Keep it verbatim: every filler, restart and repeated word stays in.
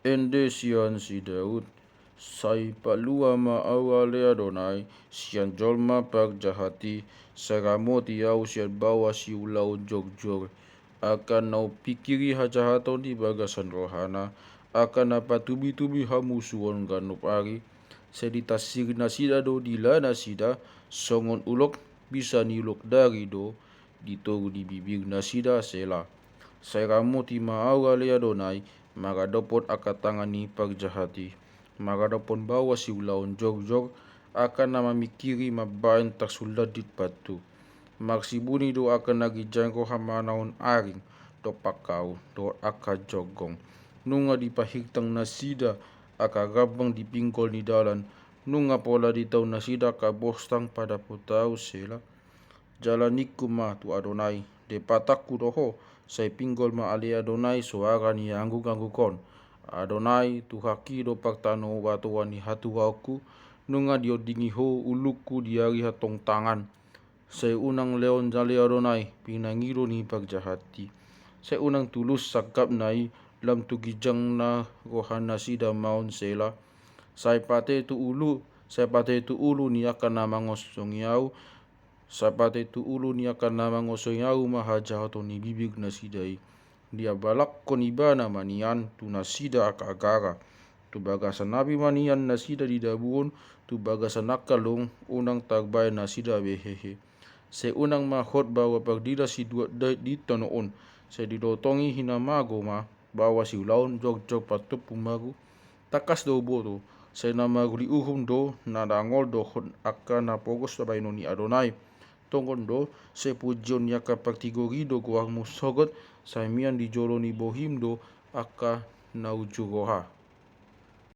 Ende sian si Daud. Sai palua ma ahu ale Adonai sian jolma parjahat i, sai ramoti ahu sian baoa siulaon jorjor. Angka na umpingkiri hajahaton di bagasan rohana, angka na patubitubi hamusuon ganup ari. Sai ditarsiri nasida do dila nasida, songon ulok bisa ni ulok dari do di toru ni bibir nasida. Sela. Sai ramoti ma ahu ale Adonai maradophon angka tangan ni parjahat i, maradophon baoa siulaon jorjor, angka na mamingkiri mambahen tarsulandit pantu. Marsibuni do angka na ginjang roha manaon aring dompak ahu dohot angka jonggong. Nunga dipahirtang nasida angka rambang di pinggol ni dalan, nunga pola ditaon nasida angka bostang padapot ahu. Sela. Jala ningku ma tu Adonai, Depatanku do ho, sai pinggol ma ale Adonai soara ni anggukangguk on. Adonai, Tuhanki do partano batoan ni hatuaonku, nunga diondingi ho ulungku di ari hatongtangan. Sai unang lehon ale Adonai pinangido ni parjahat i. Sai unang tulus sangkapna i, lam tu ginjangna rohanasida ma on. Sela. Sai pate tu ulu, sai pate tu ulu ni angka na mangosongi ahu, sai pate tu ulu ni angka na mangosongi ahu ma hajahaton ni bibir nasida i. Diabalakkon ibana ma nian tu nasida angka gara. Tu bagasan api ma nian nasida didabuhon, tu bagasan angka long unang tarbahen nasida be hehe. Sai unang ma hot baoa pardila siduat dait di tano on. Sai dilotongi hinamago ma baoa siulaon jorjor patumpu magu. Tangkas do huboto, sai na maruli uhum do na dangol dohot angka na pogos bahenon ni Adonai. Tongon do, sai pujion ni angka partigor i do goarmu sogot, sai mian di jolo ni bohim do angka na uju roha.